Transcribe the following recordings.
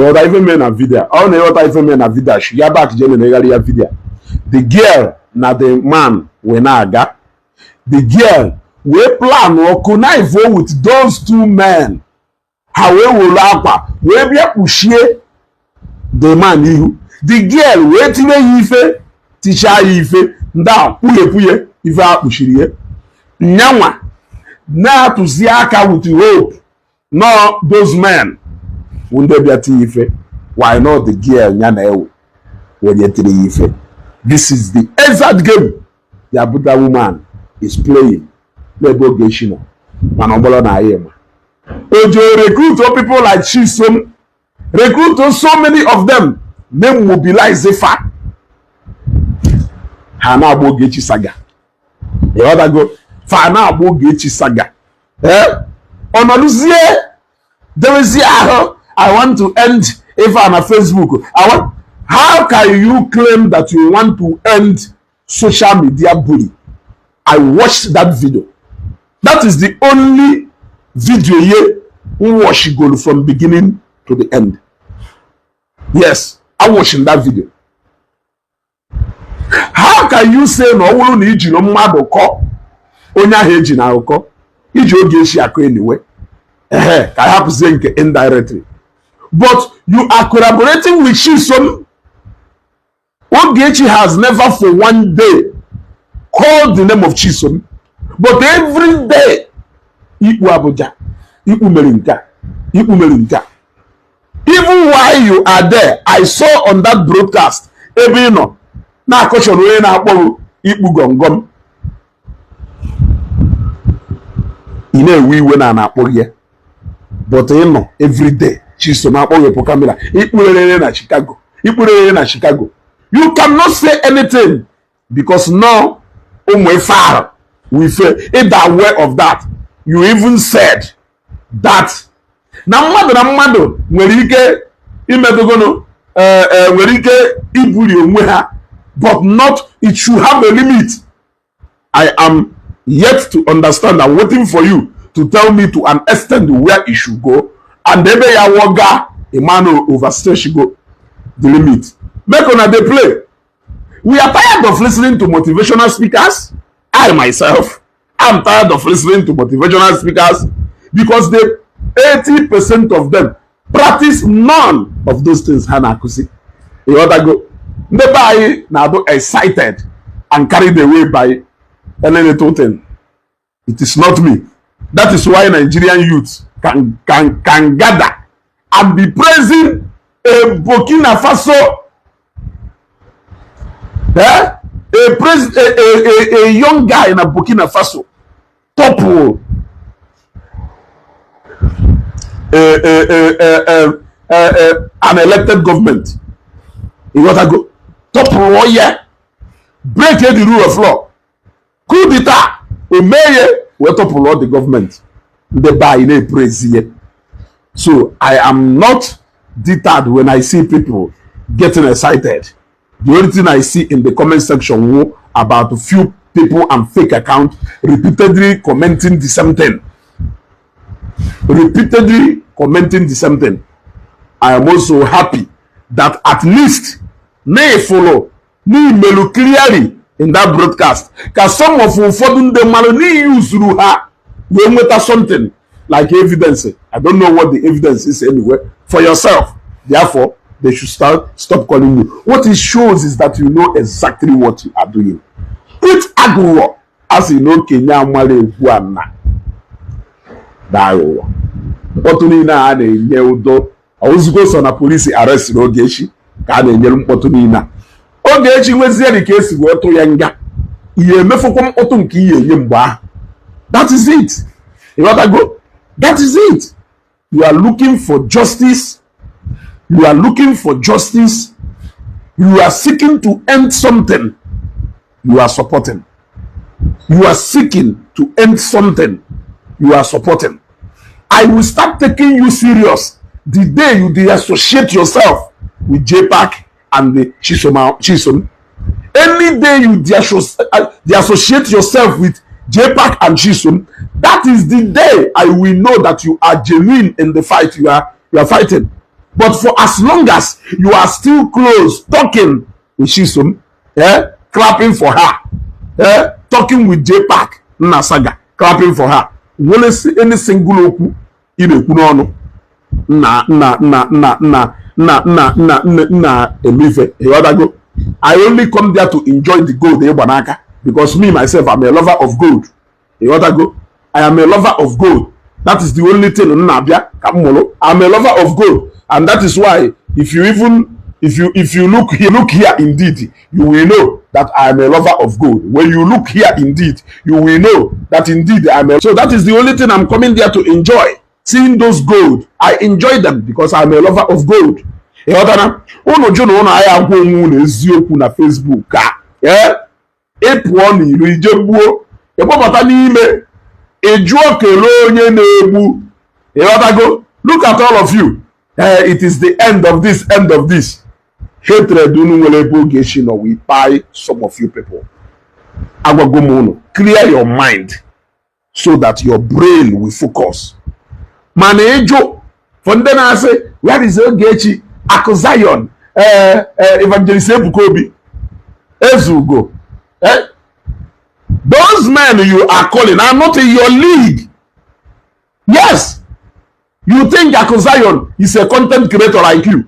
Ịghọta ife mee na video? Ọ na-ịghọta ife mee na video ya back jee na-egharị ya video. The girl na the man wee na-aga, the girl wee plan or connive with those two men. Ha wee were akwa wee bịa kpuchie the man ihu. The girl wee tinye ya ife, tichaa ya ife ndị a, kpughepụ ife a kpuchiri ya. Nyanwa na-atụzi aka with hope no those men bụ ndị bịa tinye ife. Why not the girl ya na-ewe onye tiri ya ife? This is the exact game the Abuja woman is playing n'ebe Ogechi nọ, mana ọ bụrụ na anyị ma ojo recruit people like Chisom, recruit so many of them, na mobilize fa, ha na-agba Ogechi saga. Ịghọtago? Fa na-agba Ogechi saga. Ee, ọnọdụzie dewezie ahụ. I want to end ife a na Facebook. I want, how can you claim that you want to end social media bully? I watched that video. That is the only video ye watch from beginning to the end. Yes, I watching that video. How can you say na ọ bụrụ na ijiri mmadụ kọ onye ahụ eji na akụkọ iji Ogechi akọ anyway, ehe, ka hapụzie nke indirectly, but you are collaborating with Chisom? Ogechi has never for one day called the name of Chisom, but every day ikpu Abuja, ikpu mere nke a, ikpu mere nke a. Even while you are there, I saw on that broadcast ebe ị nọ na-akọchọrọ onye na-akpọrọ ikpu gọngọm. Ị na-ewe iwe na na-akpọ ya, but ị nọ everyday Chisom akpọghepụ camera, ikpurere na Chicago, ikpurere na Chicago. You cannot say anything because no ụmụ ife ahụ we fe ịda aware of that. You even said that na mmadụ na mmadụ nwere ike imedogono, nwere ike ibuli onwe ha, but not it should have a limit. I am yet to understand. I'm waiting for you to tell me to an extent where it should go and ebe ya woga emmanuel overstretch go the limit. Make una dey play. We are tired of listening to motivational speakers. I myself am tired of listening to motivational speakers because the 80% of them practice none of those things ha na-akụzi. Ịghọtago? Ndị be anyị na-adụ excited and carried away by any little thing. It is not me. That is why Nigerian youths can gather and be praising a Burkina Faso, eh? a, pres a young guy in a Burkina Faso topple an elected government. Ịghọtago? Topple ya, break the rule of law, coup d'etat o mee wee topple the government. Ndị be anyị na-epraise ya. So I am not deterred when I see people getting excited. The only thing I see in the comment section wo about a few people and fake account repeatedly commenting the same thing, repeatedly commenting the same thing. I am also happy that at least na-follow n'imelu clearly in that broadcast ka some of ụfọdụ ndị mmadụ n'ihi usuru ha wee nweta something like evidence. I don't know what the evidence is anyway for yourself. Therefore they should start stop calling you. What it shows is that you know exactly what you are doing. Put aghụghọ a sị na okenye amara egwu ana na aghụghọ. Mkpọtụ niile a na-enye udo ozugbo so na polisi arrest Ogechi ka a na-enyere mkpọtụ niile a. Ogechi nwezie ka esi wee tụ ya nga, ihe emefukwa mkpọtụ nke ihe enye mgbe ahụ. That is it. Ịghọtago? That is it. You are looking for justice. You are looking for justice. You are seeking to end something you are supporting. You are seeking to end something you are supporting. I will start taking you serious the day you deassociate yourself with JPAC and the Chisom. Chisom. Any day you deassociate yourself with JPAC and Chisom, that is the day I will know that you are genuine in the fight you are fighting. But for as long as you are still close, talking with Chisom, eh, clapping for her, eh, talking with J Park nna saga, clapping for her, nwere any single okwu ị na-ekwu n'ọnụ nna nna nna nna nna nna nna nna nna nna emife, ịghọtago? I only come there to enjoy the gold ịgba n'aka, because me myself, I'm a lover of gold, ịghọtago? I am a lover of gold. That is the only thing m na-abịa ka m mụrụ. I'm a lover of gold, and that is why if you even if you look here, look here, indeed you will know that I am a lover of gold. When you look here, indeed you will know that indeed I'm a, so that is the only thing I'm coming there to enjoy, seeing those gold. I enjoy them because I'm a lover of gold, ịghọtara? Unu jụ na ụnụ ahịa agwa onwe unu eziokwu na Facebook ka ee ị pụọ n'iro ije gbuo, ịkpọbata n'ime ị jụọ kelee onye na-egbu, ịghọtago? Look at all of you. It is the end of this, end of this hatred unu nwere ebe Ogechi nọ. We buy some of you people. Agwago m unu, clear your mind so that your brain will focus. Mana ịjụ for ndị na-asị, "Where is Ogechi?" Akụ Zion, Evangelist Ebuka Obi, Ezugo, those men you are calling are not in your league. Yes, you think Akụ Zion is a content creator like you?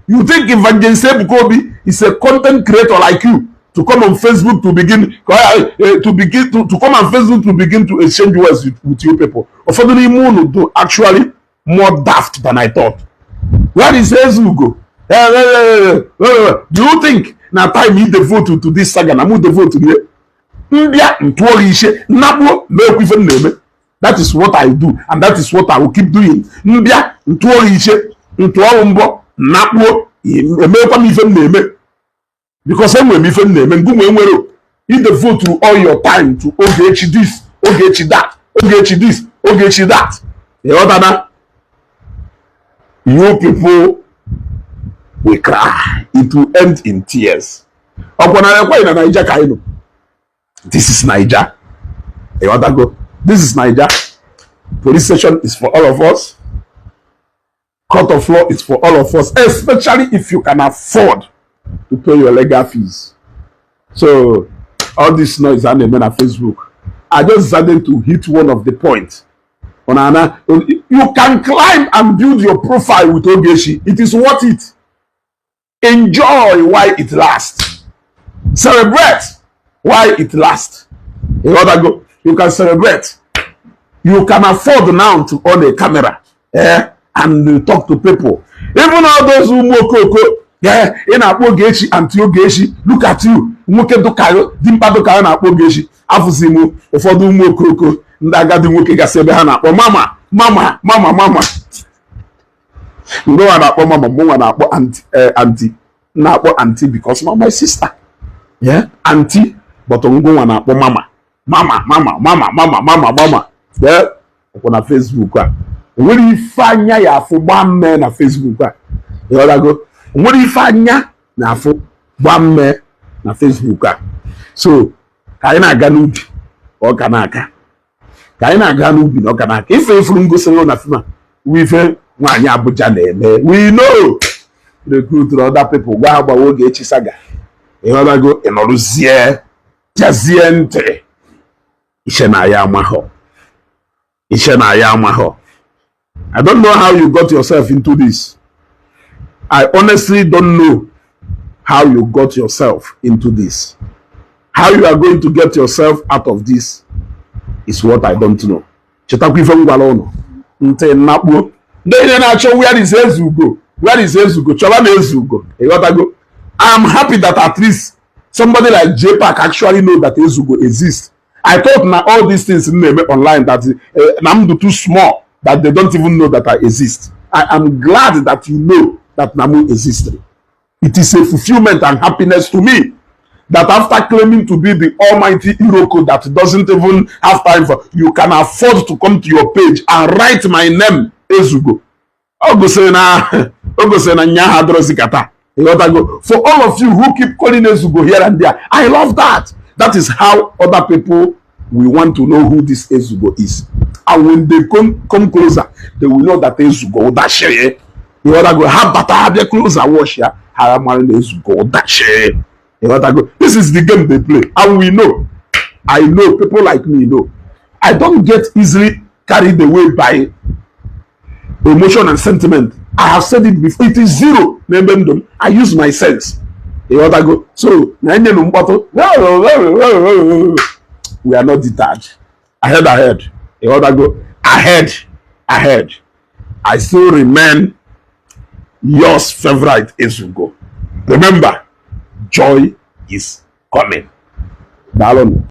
You think Evangelist Ebuka Obi is a content creator like you to come on Facebook to come on Facebook to begin to exchange words with you people? Ụfọdụ n'ime unu do actually more daft than I thought. Where is Ezugo? Do you think na time you devote to this saga na mụ devote rie mbịa ntụọ gị ishe nnakpuo mekwa ife m na-eme? That is what I do and that is what I will keep doing. Mbịa ntụọ gị ishe ntụọ mbọ nnakpuo emekwa m ife m na-eme, because enwere m ife m na-eme. Ngụ nwee nwere i devote all your time to Ogechi this, Ogechi that, Ogechi this, Ogechi that, ịghọtana? You people will cry. It will end in tears. Ọkwa na ekweghị na Naija ka anyị nọ. This is Naija, ịghọtago? This is Naija. Police station is for all of us. Court of law is for all of us, especially if you can afford to pay your legal fees. So all this noise a na-eme na Facebook, I just decided to hit one of the points. Onana, you can climb and build your profile with Ogechi. It is worth it. Enjoy while it lasts. Celebrate while it lasts. Ịghọtago? You can celebrate. You can afford now to on a camera, eh, and you talk to people. Even all those ụmụ okoko, eh, ị na-akpọ Ogechi Aunty Ogechi. Look at you. Nwoke dụkayo, dimkpa dụkayo na-akpọ Ogechi. Afụzi m ụfọdụ ụmụ okoko ndị agadi nwoke gasị ebe ha na-akpọ mama, mama, mama, mama. Mgbe nwa na-akpọ mama, mgbe nwa na-akpọ aunty, aunty na-akpọ aunty because na my sister, yeah, aunty, but ngwa na-akpọ mama, mama, mama, mama, mama, mama, mama, yeah. Ọkwa na Facebook a, onwere ife anya ya afụ gbaa mmee na Facebook a, ịghọtago? Onwere ife anya na-afụ gbaa mmee na Facebook a. So ka anyị na-aga n'ubi ka ọ ka na-aka, ka anyị na-aga n'ubi na ọ ka na-aka. Ife ifuru ngosiri na film a wụ ife nwaanyị Abuja na-eme. We know recruit other people, gwa ha gbawa Ogechi saga, ịghọtago? Ịnọrụzie jazie ntị iche na ya amahọ, iche na ya amahọ. I don't know how you got yourself into this. I honestly don't know how you got yourself into this. How you are going to get yourself out of this is what I don't know. Chetakwa ife m gwara ụnụ, ntị nnakpuo. Ndị niile na-achọ, "Where is Ezugo? Where is Ezugo?" Chọba na Ezugo, ịghọtago? I'm happy that at least somebody like JPAC actually know that Ezugo exists. I thought na all these things m na-eme online that na m do too small that they don't even know that I exist. I am glad that you know that na mụ exist. It is a fulfillment and happiness to me that after claiming to be the almighty Iroko that doesn't even have time for, you can afford to come to your page and write my name, Ezugo. O gosiri na o gosiri na nya ha adọrọzi kata. Ịghọtago? For all of you who keep calling Ezugo here and there, I love that. That is how other people will want to know who this Ezugo is. And when they come closer, they will know that Ezugo Udashiri. Ịghọtago? Ha bata, ha bịa closer, watch ya, ha mara na Ezugo ọdachi. Ịghọtago? This is the game they play, and we know. I know, people like me know I don't get easily carried away by emotion and sentiment. I have said it before, it is zero n'ebe ndụ m. I use my sense. Ịghọtago? So na enyenu mkpọtụ, we are not detached. Ahead, ahead. Ịghọtago? Ahead, ahead. I still remain yours favorite, Ezugo. Remember, joy is coming. Daalụnụ.